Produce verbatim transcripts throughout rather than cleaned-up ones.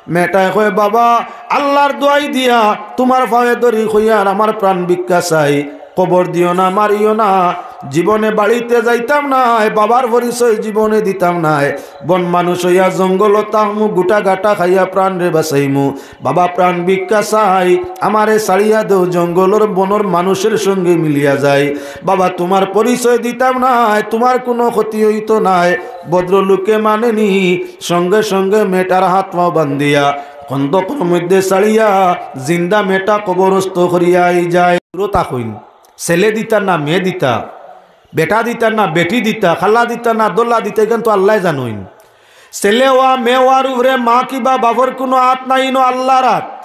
মেয়েটায় কয়, "বাবা, আল্লার দোয়াই দিয়া তুমার পায়ে ধরি কইয়ার আমার প্রাণ ভিক্ষা চাই, কবর দিও না, মারিও না, জীবনে বাড়িতে যাইতাম নায়, বাবার পরিচয় জীবনে দিতাম নায়, বন মানুষ অইয়া জঙ্গলো থাকমু, গুটা গাটা খাইয়া প্রাণরে বাঁচাইমু। বাবা, প্রাণ ভিক্ষা চাই, আমারে ছাড়িয়া দেও, জঙ্গলর বনর মানুষের সঙ্গে মিলিয়া যাই। বাবা, তুমার পরিচয় দিতাম নায়, তুমার কুনু ক্ষতি অইতো নায়।" ভদ্রলোকে মানেনি, সঙ্গে সঙ্গে মেয়েটার হাত পাও বান্ধিয়া খন্দকর মধ্যে ছাড়িয়া জিন্দা মেয়েটা কবরস্থ করিয়া আই যায়। দূরো থাকইন, ছেলে দিতা না মেয়ে দিতা, বেটা দিতা না বেটি দিতা, খালা দিতা না দোলা দিতা, ইখান তো আল্লায় জানইন। ছেলে ওয়া মেয়ে ওয়ার উপরে মা কিবা বাপর কুনু আত নাই, ইনো আল্লার আত।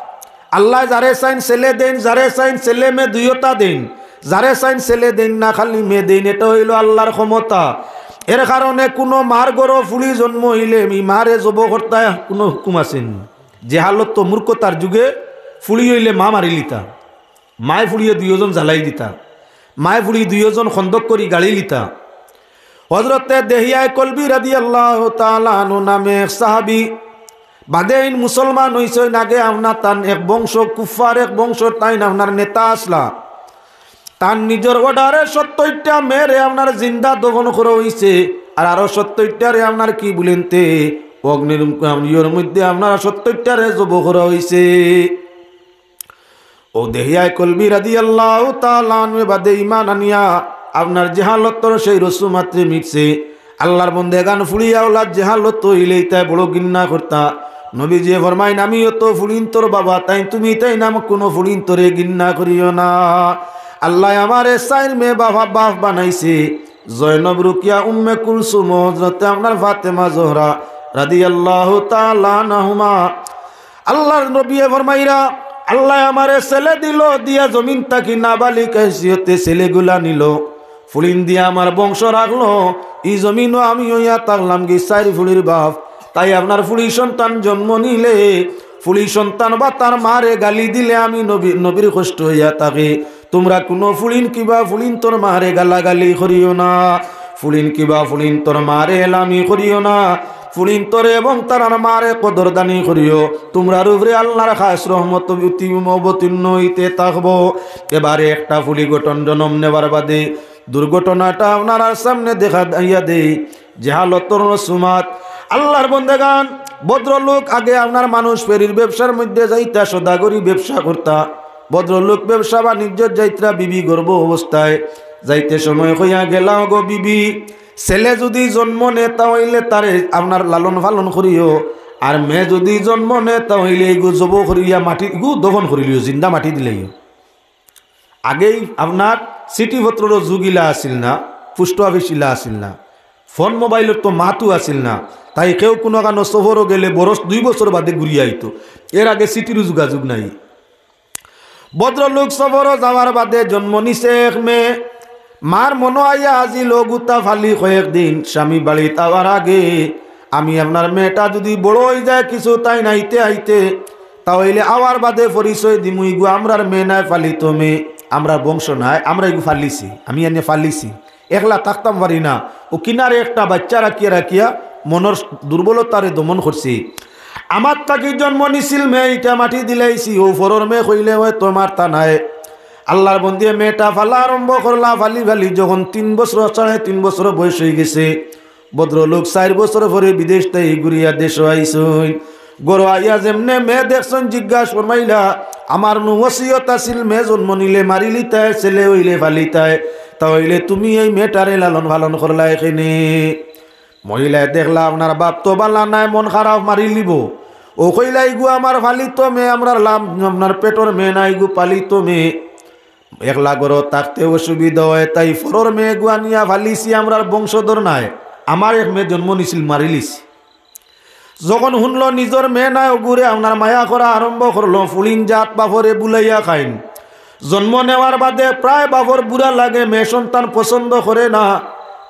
আল্লায় যারে চাইন ছেলে দেইন, যারে চাইন ছেলে মেয়ে দুইওটা দেইন, যারে চাইন ছেলে দেইন না খালি মেয়ে দেইন, এটা অইলো আল্লার ক্ষমতা। এর কারণে কুনু মার ঘরো ফুড়ি জন্ম অইলে ই মারে জবো করতা কুনু হুকুম আছেনি? জেহালতো মূর্খতার যুগে ফুড়ি অইলে মা মারিলিতা, মায়ে ফুড়িয়ে দুইওজন জ্বালাই দিতা, মায়ে ফুড়ি দুইওজন খন্দক করি গাড়িলিতা। হযরতে দেহিয়ায়ে কলবি রাদিয়াল্লাহু তাআলা আনহু নামে এক সাহাবী, বাদে ইন মুসলমান অইছইন, আগে আপনার তান এক বংশ কুফফার এক বংশ, তাইন আপনার নেতা আছলা। তান নিজর অর্ডারে সত্তইরটা মেয়েরে আপনার জিন্দা দফন করা অইছে, আর আরো সত্তইরটারে আপনার কি বুলেনতে অগ্নির ইয়র মধ্যে আপনার সত্তইরটারে জবো করা অইছে। ও দেহিয়ায়ে কলবি রাদিয়াল্লাহু তাআলা আনহু বাদে ইমান আনিয়া আপনার জেহালতর সেই রসুমাতরে মিটছে। আল্লার বন্দেগান, ফুড়ি আওলাদ জেহালত অইলে ইতায় বড় ঘিন্না করতা। নবীজিয়ে ফরমাইন, "আমিও তো ফুড়িন্তর বাবা, তাইন তুমি তাইন নাম কুনু ফুড়িন্তরে ঘিন্না করিও না।" আল্লায় আমারে চাইর মেয়ে বাবা বাপ বানাইছে, জয়নব, রুকিয়া, উম্মে কুলসুম, হযরতে আপনার ফাতেমা জোহরা রাদিয়াল্লাহু তাআলা আনহুমা। আল্লার নবীয়ে ফরমাইরা, "আল্লায় আমারে ছেলে দিলো, দিয়া জমিন থাকি নাবালিগ হাইসিয়তে ছেলেগুলা নিলো, ফুড়িন দিয়া আমার বংশ রাখলো, ই জমিনো আমি অইয়া থাকলাম গি চাইর ফুড়ির বাপ। তাই আপনার ফুড়ি সন্তান জন্ম নিলে, ফুড়ি সন্তান বা তার মারে গালি দিলে আমি নবী, নবীর কষ্ট অইয়া থাকে।" তুমরা কুনু ফুড়িন কিবা ফুড়িন্তর মারে গালাগালি করিও না, ফুড়িন কিবা ফুড়িন্তর মারে এলামি করিও না, ফুড়িন্তরে এবং তারার মারে কদরদানি করিও। তুমরার উপরে আল্লার খাস রহমত অতি-, অবতীর্ণ অইতে থাকবো। এবারে একটা ফুড়ি গঠন জন্ম নেবার বাদে দুর্ঘটনাটা আপনারার সামনে দেখা দিয়া দেই। জেহালতর রসুমাত। আল্লার বন্দেগান, ভদ্রলোক আগে আপনার মানুষ ফেরির ব্যবসার মধ্যে যাইতা, সদাগরি ব্যবসা করতা। ভদ্রলোক ব্যবসা বাণিজ্য যাইত্রা বিবি গর্ভ অবস্থায়, যাইতে সময় কইয়া গেলা, "ওগো বিবি, ছেলে যুদি জন্ম নে, তা অইলে তারে আপনার লালন পালন করিও, আর মেয়ে যুদি জন্ম নে, তা অইলে ইগু জবো করিয়া মাটি, ইগু দফন করিলিও, জিন্দা মাটি দিলাইও।" আগেই আপনার চিঠিপত্রর যুগ ইলা আছিল না, পোস্ট অফিস ইলা আছিল না, ফোন মোবাইলর তো মাতও আছিল না। তাই কেউ কুনুখানো সফরো গেলে বরস দুই বছর বাদে ঘুরিয়া আইতো, এর আগে চিঠিরও যোগাযোগ নাই। ভদ্রলোক সফরো যাওয়ার বাদে জন্ম নিছে এক মেয়ে। মার মনো আইয়া আজিল অগুতা ফালি কয়েকদিন, স্বামী বাড়িত আওয়ার আগে আমি আপনার মেয়েটা যুদি বড় অইযায় কিছু, তাইন আইতে আইতে, তা অইলে আওয়ার বাদে পরিচয় দিমু, ইগু আমরার মেয়ে নায়, ফালিত মেয়ে, আমরার বংশ নায়, আমরা ইগু ফালিছি, আমি এনে ফালিছি, একলা থাকতাম পারি না। ও কিনারে একটা বাইচ্চা রাখিয়া রাখিয়া মনর দুর্বলতারে দমন করছি। আমার থাকি জন্ম নিছিল মেয়ে, ইটা মাটি দিলাইছি, ও ফরর মেয়ে কইলে অয়, তুমার তা নায়। আল্লার বন্দিয়ে মেয়েটা ফালা আরম্ভ করলা, ফালি ফালি যখন তিন বছর, সাড়ে তিন বছর বয়স অইগেছে, ভদ্রলোক চাইর বছর পরে বিদেশ থাকি ঘুরিয়া দেশো আইছইন। ঘরো আইয়া যেমনে মেয়ে দেখছইন, জিজ্ঞাস ফরমাইলা, "আমার নু ওসিয়ত আছিল, মেয়ে জন্ম নিলে মারিলিতায়, ছেলে অইলে ফালিতায়, তা অইলে তুমি এই মেয়েটারে লালন পালন করলায় কেনে?" মহিলায় দেখলা, আপনার বাপ তো বালা নায়, মন খারাপ, মারিলিবো। ও কইলা, "ইগু আমার ফালিত মেয়ে, আমরার লাম-, আপনার পেটর মেয়ে নায়, ইগু পালিত মেয়ে।" একলা ঘরো থাকতে অসুবিধা অয়, তাই ফরর মেয়ে গুয়া নিয়া ফালিছি, আমরার বংশধর নায়। আমার এক মেয়ে জন্ম নিছিল, মারিলিছি। যখন হুনলো নিজর মেয়ে নায়, অগুরে আপনার মায়া করা আরম্ভ করলো। ফুড়িন জাত বাপরে বুলাইয়া খাইন। জন্ম নেওয়ার বাদে প্রায় বাপর বুরা লাগে, মেয়ে সন্তান পছন্দ করে না।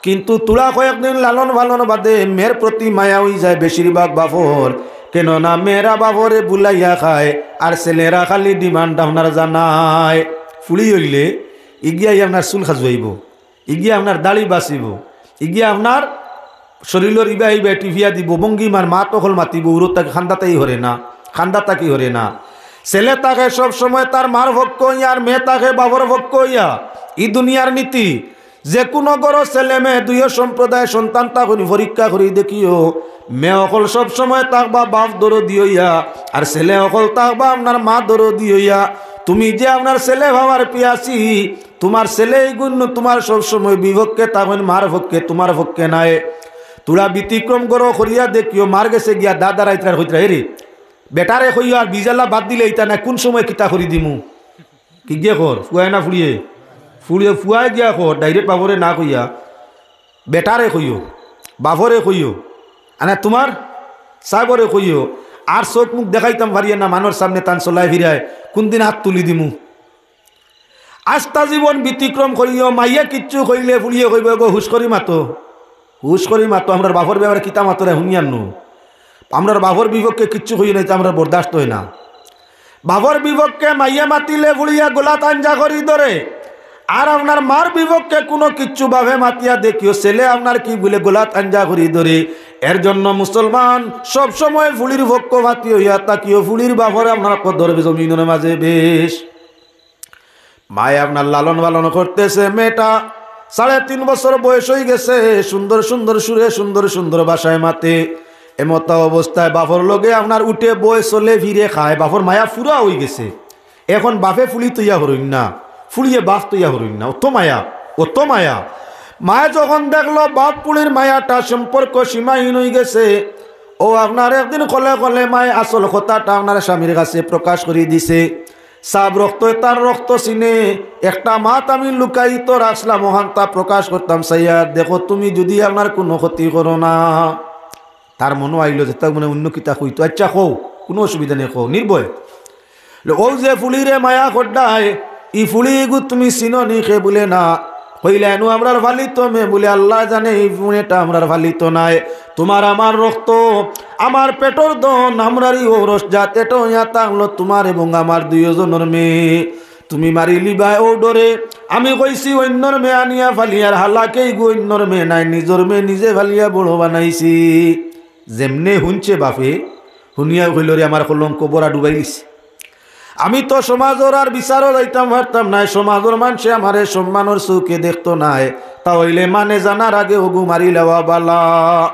কিন্তু তুড়া কয়েকদিন লালন পালন বাদে মেয়ের প্রতি মায়া অইযায় বেশিরভাগ বাপর, কেননা মেয়েরা বাপরে বুলাইয়া খায়, আর ছেলেরা খালি ডিমান্ড আপনার জানায়। ফুড়ি অইলে ইগিয়াই আপনার চুল খাজুয়াইবো, ইগিয়া আপনার দাড়ি বাচিবো, ইগিয়া আপনার শরীলর ইবা ইবা টিপিয়া দিবো, ভঙ্গিমার মাত অকল মাতিবো, উরত থাকি খান্দাতেই হরে না। খান্দা থাকি হরে না। ছেলে থাকে সব সময় তার মার পক্ষ অইয়া, আর মেয়ে থাকে বাপর পক্ষ অইয়া। ই দুনিয়ার নীতি। যে কুনু ঘরো ছেলে মেয়ে দুইও সম্প্রদায় সন্তান থাকইন, পরীক্ষা করি দেখিও, মেয়ে অকল সব সময় থাকবা বাপ দরদি অইয়া, আর ছেলে অকল থাকবা আপনার মা দরদি অইয়া। তুমি যে আপনার ছেলে বাবার পিয়াসি, তুমার ছেলে ইগুন তুমার সব সময় বিপক্ষে থাকইন, মার পক্ষে, তুমার পক্ষে নায়। তুরা ব্যতিক্রম ঘরো করিয়া দেখিও, মার গেছে গিয়া দাদা রাইতরার কইতরা, "এরে, বেটারে কইও আর বিজালা বাদ দিলে ইতা না, কুন সময় কিতা করি দিমু।" কি গিয়ে কর, ফুয়ায় না ফুড়িয়ে? ফুড়িয়ে, ফুয়ায় গিয়া কর, direct বাপরে না কইয়া। বেটারে কইও, বাপরে কইও, আনা তুমার সাবরে কইও, আর চউখ মুখ দেখাইতাম পারিয়া না, মানষর সামনে তান চলায় ফিরায়, কুনদিন আত তুলি দিমু। আস্তা জীবন ব্যতিক্রম করিও, মাইয়া কিচ্ছু কইলে ফুড়িয়ে কইবো, "এগো হুশ করি মাতো, হুশ করি মাতো, আমরার বাপর ব্যাপারে কিতা মাতরে হুনিয়ার নু। আমরার বাপর বিপক্ষে কিচ্ছু কইও না, ইতা আমরার বরদাস্ত অয় না।" বাপর বিপক্ষে মাইয়া মাতিলে ফুড়িয়ে গলাত আঞ্জা করি ধরে, আর আপনার মার বিপক্ষে কুনু কিচ্ছু বাপে মাতিয়া দেখিও, ছেলে আপনার কি বলে গলাত আঞ্জা করি ধরে। এর জন্য মুসলমান সব সময় ফুড়ির পক্ষপাতী অইয়া থাকিও, ফুড়ির বাপরে আপনার কদর জমিনর মাঝে বেশ। মায়ে আপনার লালন পালন করতেছে, মেয়েটা সাড়ে তিন বছর বয়স অই গেছে, সুন্দর সুন্দর সুরে সুন্দর সুন্দর ভাষায় মাতে। এমতা অবস্থায় বাপর লগে আপনার উঠে বয়, চলে ফিরে খায়, বাপর মায়া ফুরা অই গেছে। এখন বাপে ফুড়ি তইয়া হরইন না, ফুড়িয়ে বাপ তইয়া হরইন না, অত মায়া, অত মায়া। মায়ে যখন দেখলো বাপ ফুড়ির মায়াটা সম্পর্ক সীমাহীন অই গেছে, ও আপনার একদিন কলে কলে মায়ে আসল কথাটা আপনার স্বামীর কাছে প্রকাশ করি দিছে। সাব রক্তয় তার রক্ত চিনে, একটা মাত আমি লুকায়িত রাখছিলাম, অখানতা প্রকাশ করতাম চাইয়া, দেখো তুমি যদি আপনার কুনু ক্ষতি করো না। তার মনো আইলো যে তার মানে অন্য কিতা কইতো, আচ্ছা কও, কুনু অসুবিধা নেই, কও নির্ভয়। লো, ও যে ফুড়িরে মায়া করডায়, ই ফুড়ি ইগু তুমি চিনো নি? কে বুলে না। কইলে, "এনু আমরার ফালিত মেয়ে।" বুলে, "আল্লায় জানে ই ফুড়িটা আমরার ফালিত নায়। তুমার আমার রক্ত, আমার পেটর ধন, আমরারই ঔরস জাত, এটা অইয়া থাকলো তুমার এবং আমার দুইওজনর মেয়ে। তুমি মারিলিবায় অউ ডরে, আমি কইছি অইন্যর মেয়ে আনিয়া ফালিয়ার, হালাকে ইগু অইন্যর মেয়ে নায়, নিজর মেয়ে নিজে ফালিয়া বড় বানাইছি।" যেমনে হুনছে বাপে, হুনিয়া কইলো, "রে আমার কলঙ্ক বড়া ডুবাই গেছে। আমি তো সমাজর আর বিচারও যাইতাম পারতাম নায়, সমাজর মানষে আমারে সম্মানর চউখে দেখতো নায়, তা অইলে মানে জানার আগে অগু মারি লেওয়া বালা।"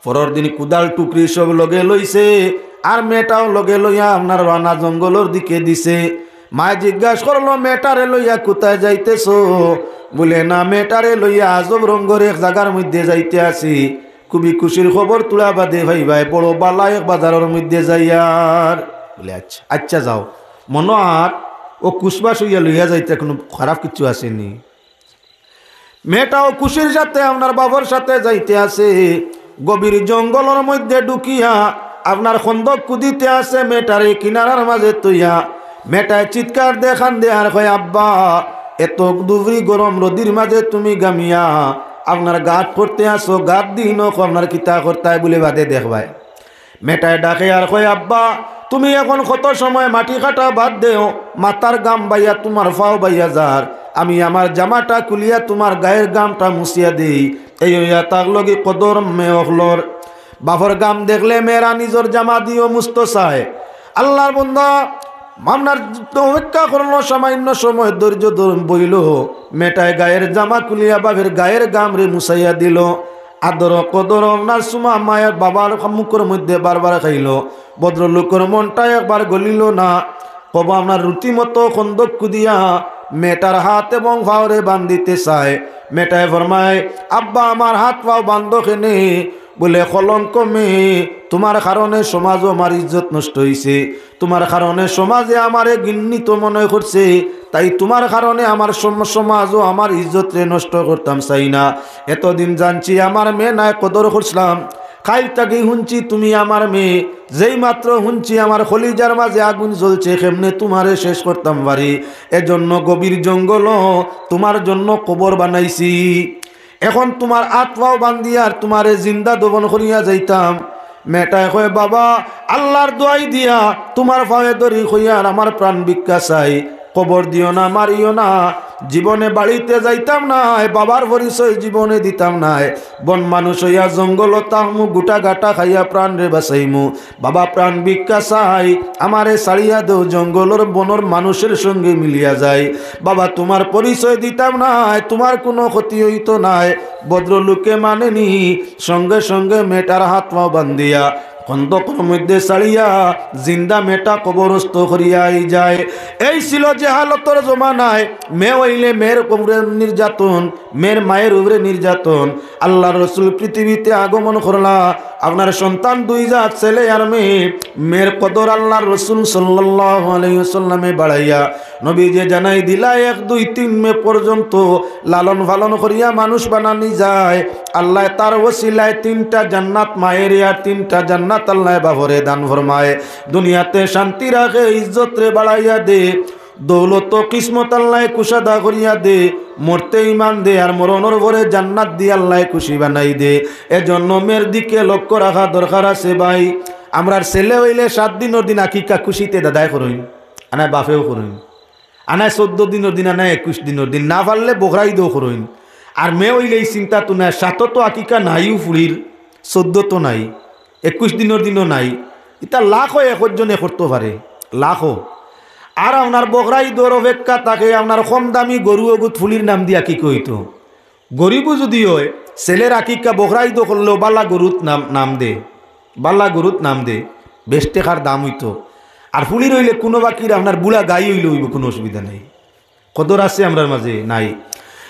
পরর দিন কুদাল টুকরি সব লগে লইছে, আর মেয়েটাও লগে লইয়া আপনার রওয়ানা জঙ্গলর দিকে দিছে। মায়ে জিজ্ঞাসা করলো, "মেয়েটারে লইয়া কুথায় যাইতেছো?" বুলে, "না, মেয়েটারে লইয়া আজব রঙ্গর এক জাগার মধ্যে যাইতে আছি।" খুবই খুশির খবর তুলা বাদে পাইবায়, বড় বালা এক বাজারর মধ্যে যাইয়ার। বুলে, "আচ্ছা, আচ্ছা যাও।" মনো আর ও খুশবাস অইয়া লইয়া যাইতে কুনু খারাপ কিচ্ছু আছে নি। মেয়েটাও খুশির সাথে আপনার বাপর সাথে যাইতে আছে। গভীর জঙ্গলর মধ্যে ঢুকিয়া আপনার খন্দক কুদিতে আছে, মেয়েটারে কিনারার মাঝে থইয়া। মেয়েটায় চিৎকার দে কান্দে আর কয়, "আব্বা, এত দুবরি গরম রদির মাঝে তুমি গামিয়া আপনার গাত পড়তে আছো, গাত দিন আপনার কিতা করতায়?" বুলে, "বাদে দেখবায়।" মেয়েটায় ডাকে আর কয়, "আব্বা, তুমি এখন কত সময় মাটি কাটা বাদ দেও, মাথার গাম বাইয়া তুমার ফাও বাইয়া যার, আমি আমার জামাটা খুলিয়া তুমার গায়ের গামটা মুছিয়া দেই।" এই অইয়া থাকলো গি কদর মেয়ে অকলর। বাপর গাম দেখলে মেয়েরা নিজর জামা দিও মুছতো চায়। আল্লার বন্দা, আপনার অপেক্ষা করলো সামান্য সময়, ধৈর্য ধরুন, বইল। মেয়েটায় গায়ের জামা খুলিয়া বাপর গায়ের গামরে মুছাইয়া দিল। আদর কদর আপনার চুমা মায়ের বাবার মুখর মধ্যে বারবার খাইল। ভদ্রলোকর মনটা একবার গলিল না। কব আপনার রীতিমতো খন্দক কুদিয়া মেয়েটার হাত এবং ফাওরে বান্ধিতে চায়। মেয়েটায় ফরমায়, "আব্বা, আমার হাত ফাও বান্ধো কেনে?" বুলে, "কলঙ্ক মেয়ে, তুমার কারণে সমাজও আমার ইজ্জত নষ্ট অইছে, তুমার কারণে সমাজে আমারে ঘিন্নিত মনে করছে, তাই তুমার কারণে আমার সম-, সমাজও আমার ইজ্জতরে নষ্ট করতাম চাই না। এতদিন জানছি আমার মেয়ে নায়, কদর করছিলাম, কাইল থাকি হুনছি তুমি আমার মেয়ে, যেই মাত্র হুনছি আমার কলিজার মাঝে আগুন জ্বলছে, কেমনে তুমারে শেষ করতাম পারি। এজন্য গভীর জঙ্গলও তুমার জন্য কবর বানাইছি। এখন তুমার আত ফাও বান্ধিয়া আর তুমারে জিন্দা দফন করিয়া যাইতাম।" মেয়েটায় কয়, "বাবা, আল্লার দোয়াই দিয়া তুমার ফাওয়ে ধরি কইয়ার আমার প্রাণ ভিক্ষা চাই, কবর দিও না, মারিও না, জীবনে বাড়িতে যাইতাম নায়, বাবার পরিচয় জীবনে দিতাম নায়। বন মানুষ অইয়া জঙ্গলো থাকমু, গুটা গাটা খাইয়া প্রাণরে বাঁচাইমু। বাবা, প্রাণ ভিক্ষা চাই, আমারে ছাড়িয়া দেও, জঙ্গলর বনর মানুষের সঙ্গে মিলিয়া যাই। বাবা, তুমার পরিচয় দিতাম নায়, তুমার কুনু ক্ষতি অইতো নায়। ভদ্রলোকে মানেনি, সঙ্গে সঙ্গে মেয়েটার হাত পাও বান্ধিয়া খন্দকর মধ্যে ছাড়িয়া জিন্দা মেয়েটা কবরস্থ করিয়া আই যায়। এই ছিল জেহালতর জমানায়, মেয়ে অইলে মেয়ের উপরে নির্যাতন, মেয়ের মায়ের উপরে নির্যাতন। আল্লাহর রসুল পৃথিবীতে আগমন করলা, আপনার সন্তান দুই জাত, ছেলে আর মেয়ে। মেয়ের কদর আল্লাহর রসুল সাল্লাল্লাহু আলাইহি ওয়াসাল্লামে বাড়াইয়া নবীজি জানাই দিলা, এক, দুই, তিন মেয়ে পর্যন্ত লালন পালন করিয়া মানুষ বানানি যায়। আল্লাহ তার ওসিলায় তিনটা জান্নাত মায়েরে আর তিনটা জান্নাত আল্লাহ বাপরে দান ফরমায়। দুনিয়াতে শান্তি রাখে, ইজ্জতরে বাড়াইয়া দে, দৌলত ও কিসমত আল্লাহ কুশাদা করিয়া দে, মরতে ইমান দে, আর মরণর পরে জান্নাত দি আল্লাহ খুশি বানাই দে। এজন্য মেয়ের দিকে লক্ষ্য রাখা দরকার আছে ভাই। আমরার ছেলে অইলে সাত দিনর দিন আকিকা খুশিতে দাদায় করইন, আনায় বাপেও করইন, আনায় চৌদ্দ দিনর দিন, আনায় একুশ দিনর দিন, না পারলে বকরা ইদেও করইন। আর মেয়ে অইলে এই চিন্তা তো নাই, সাত তো আকিকা নাইও ফুড়ির, চৌদ্দ তো নাই, একুশ দিনর দিনও নাই। ইতা লাখো একজনে করতো পারে, লাখো। আর আপনার বকরা ইদর অপেক্ষা থাকে, আপনার কম দামি গরু অগুত ফুড়ির নাম দিয়া আকিকা অইতো। গরিবও যদি অয়, ছেলের আকিকা বকরা ইদো করলেও বালা গরুত নাম, নাম দে, বালা গরুত নাম দে, বেশ টেকার দাম অইতো। আর ফুড়ির অইলে কুনু বাকির আপনার বুড়া গাই অইলে অইবো, কুনু অসুবিধা নাই। কদর আছে আমরার মাঝে? নাই।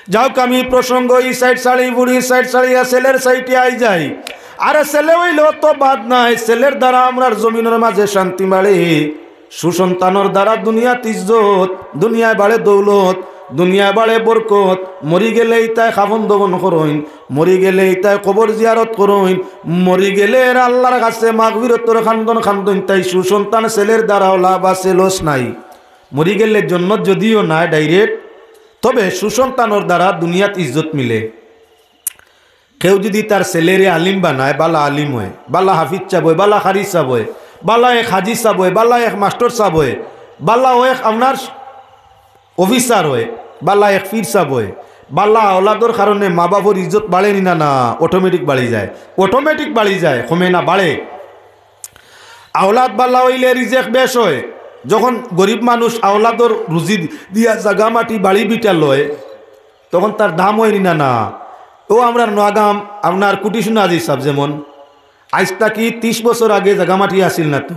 যাউক, আমি প্রসঙ্গ ই সাইড ছাড়ি, ফুড়ির সাইড ছাড়িয়া ছেলের সাইডে আই যাই। আরে ছেলে অইলেও তো বাদ নাই, ছেলের দ্বারা আমরার জমিনর মাঝে শান্তি বাড়ে, সুসন্তানর দ্বারা দুনিয়াত ইজ্জত, দুনিয়ায় বাড়ে দৌলত, দুনিয়ায় বাড়ে বরকত। মরি গেলে ইতায় কাফন দফন করইন, মরি গেলে ইতায় কবর জিয়ারত করইন, মরি গেলে এরা আল্লাহর কাছে মাগফিরতর কান্দন কান্দইন। তাই সুসন্তান ছেলের দ্বারাও লাভ আছে, লস নাই। মরি গেলে জন্নত যদিও নায় direct, তবে সুসন্তানর দ্বারা দুনিয়াত ইজ্জত মিলে। কেউ যদি তার ছেলেরে আলিম বানায়, বালা আলিম অয়, বালা হাফিজ সাব অয়, বালা কারি সাব অয়, বালা এক হাজি সাব অয়, বালা এক মাস্টর সাব অয়, বালা অয় এক আপনার অফিসার অয়, বালা এক পীর সাব অয়, বালা আওলাদর কারণে মা বাপর ইজ্জত বাড়ে নি না? না, automatic বাড়ি যায়, automatic বাড়ি যায়, কমে না, বাড়ে। আওলাদ বালা অইলে রিজেক বেশ অয়। যখন গরিব মানুষ আওলাদর রুজি দিয়া জাগা মাটি বাড়ি ভিটা লয়, তখন তার দাম অয় নি না? না। ও আমরার নোয়াগাম, আপনার কুটিসুনা আজি সাব যেমন, আইজ থাকি তিশ বছর আগে জাগা মাটি আছিল না তো?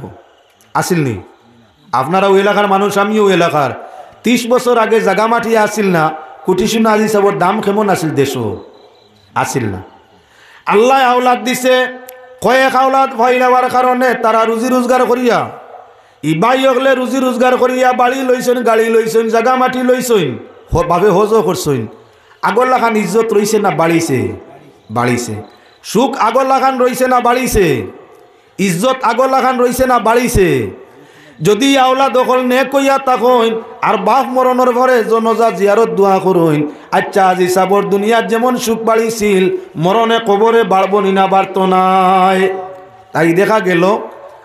আছিল নি? আপনারা ওই এলাকার মানুষ, আমিও ওই এলাকার। তিশ বছর আগে জাগা মাটি আছিল না, কুটিসুনা আজি সাবর দাম কেমন আছিল দেশো? আছিল না। আল্লায় আওলাদ দিছে, কয়েক আওলাদ পাইলাওয়ার কারণে তারা রুজি রোজগার করিয়া, ই ভাই অকলে রুজি রোজগার করিয়া বাড়ি লইছইন, গাড়ি লইছইন, জাগা মাটি লইছইন, হ-, বাপে হজও করছইন। আগর লাখান ইজ্জত রইছে না বাড়িছে? বাড়িছে। সুখ আগর লাখান রইছে না বাড়িছে? ইজ্জত আগর লাখান রইছে না বাড়িছে? যদি আওলাদ অকল নেক অইয়া থাকইন, আর বাপ মরণর পরে জনাজা জিয়ারত দোয়া করইন, আচ্ছা, আজি সাবর দুনিয়াত যেমন সুখ বাড়িছিল, মরণে কবরে বাড়বো নি না বাড়তো নায়? তাই দেখা গেল,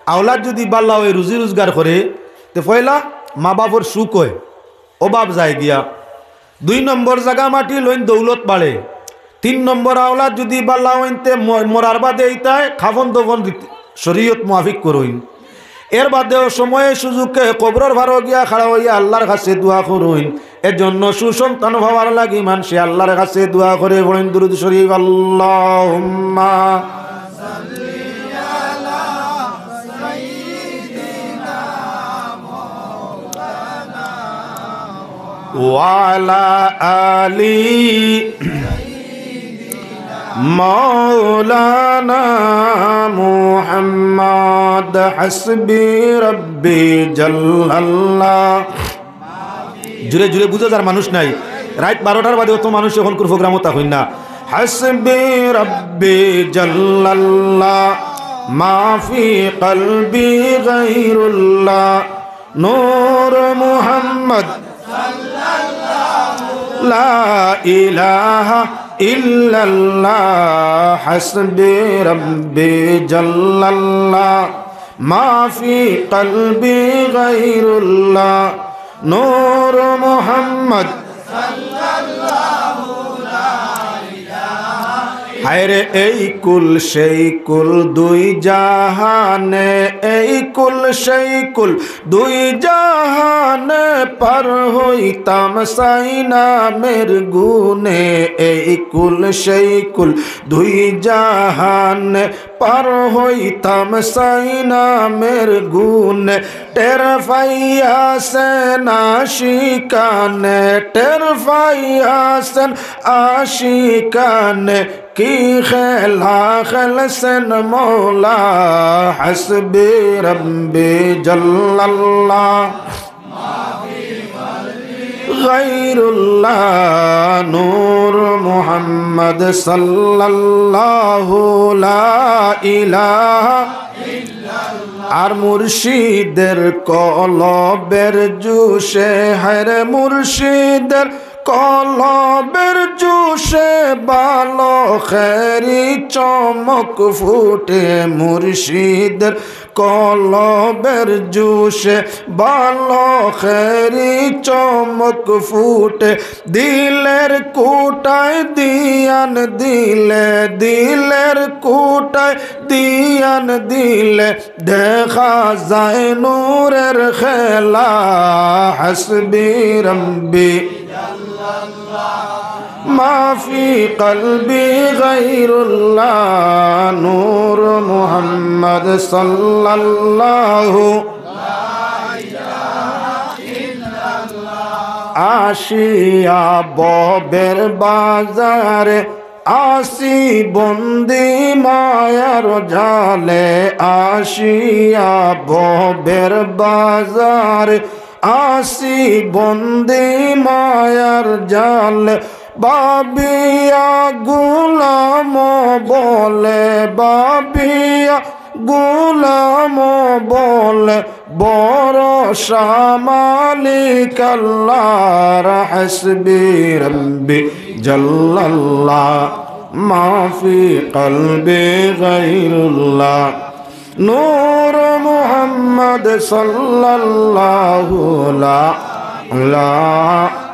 আওলাদ যদি বালা অয়, রুজি রোজগার করে, তে পয়লা মা বাপর সুখ অয়, অভাব যায় গিয়া। দুই নম্বর, জাগা মাটি লইন, দৌলত বাড়ে। তিন নম্বর, আওলাদ যদি বালা অইন, তে ম-, মরার বাদে ইতায় কাফন দফন রীতি-, শরীয়ত মুয়াফিক করইন। এর বাদেও সময়ে সুযোগে কবরর পারো গিয়া খাড়া অইয়া আল্লাহর কাছে দোয়া করইন। এজন্য সুসন্তান পাওয়ার লাগি মানষে আল্লাহর কাছে দোয়া করে। পড়ইন দুরুদ শরীফ, আল্লাহুম্মা ওয়ালা আলি মাওলানা মুহাম্মদ, হাসবি রব্বি জাল্লাল্লাহ। জুরে জুরে বুঝা যার মানুষ নাই। রাইত বারোটার বাদে অত মানুষ অখনকুর প্রোগ্রামো থাকইন না। হাসবি রব্বি জাল্লাল্লাহ, মা ফি কলবি গায়রুল্লাহ, নূর মুহাম্মদ, লা ইলাহা ইল্লাল্লাহ, হাসবি রব্বি জাল্লাল্লাহ, মা ফি কলবি গায়রুল্লাহ। নূর মোহাম্মদ। হায়রে এই কুল সেই কুল দুই জাহানে, এই কুল সেই কুল দুই জাহানে, পার হইতাম সাই নামের গুণে। এই কুল সেই কুল দুই জাহানে, পার হইতাম সাই নামের গুণে। টের পাইয়াছেন আশিকানে, টের পাইয়াছেন আশিকানে, কি খেলা খেলছেন মৌলা হাসবি রব্বি জাল্লাল্লাহ। গায়রুল্লাহ, নূর মুহাম্মদ সাল্লাল্লাহু লা ইলাহা। আর মুর্শিদের কলবের জোশে, হায়রে মুর্শিদের কলবের জোশে বালখেরি চমক ফুটে। মুর্শিদের কলবের জোশে বালখেরি চমক ফুটে। দিলের কোটায় দিয়ান দিলে, দিলের কোটায় দিয়ান দিলে, দেখা যায় নূরের খেলা। হাসবি রব্বি, মাফি কলবি গায়রুল্লাহ, নূর মুহাম্মদ সাল্লাল্লাহু। আসিয়া ভবের বাজারে, আছি বন্দি মায়ার জালে। আসিয়া ভবের বাজারে, আছি বন্দি মায়ার জালে। ভাবিয়া গোলাম বলে, ভাবিয়া গোলাম বলে, ভরসা মালিক আল্লাহর। হাসবি রব্বি জাল্লাল্লাহ, মাফি কলবি গায়রুল্লাহ, নূর মুহাম্মদ সাল্লাল্লাহু লা ইলাহা।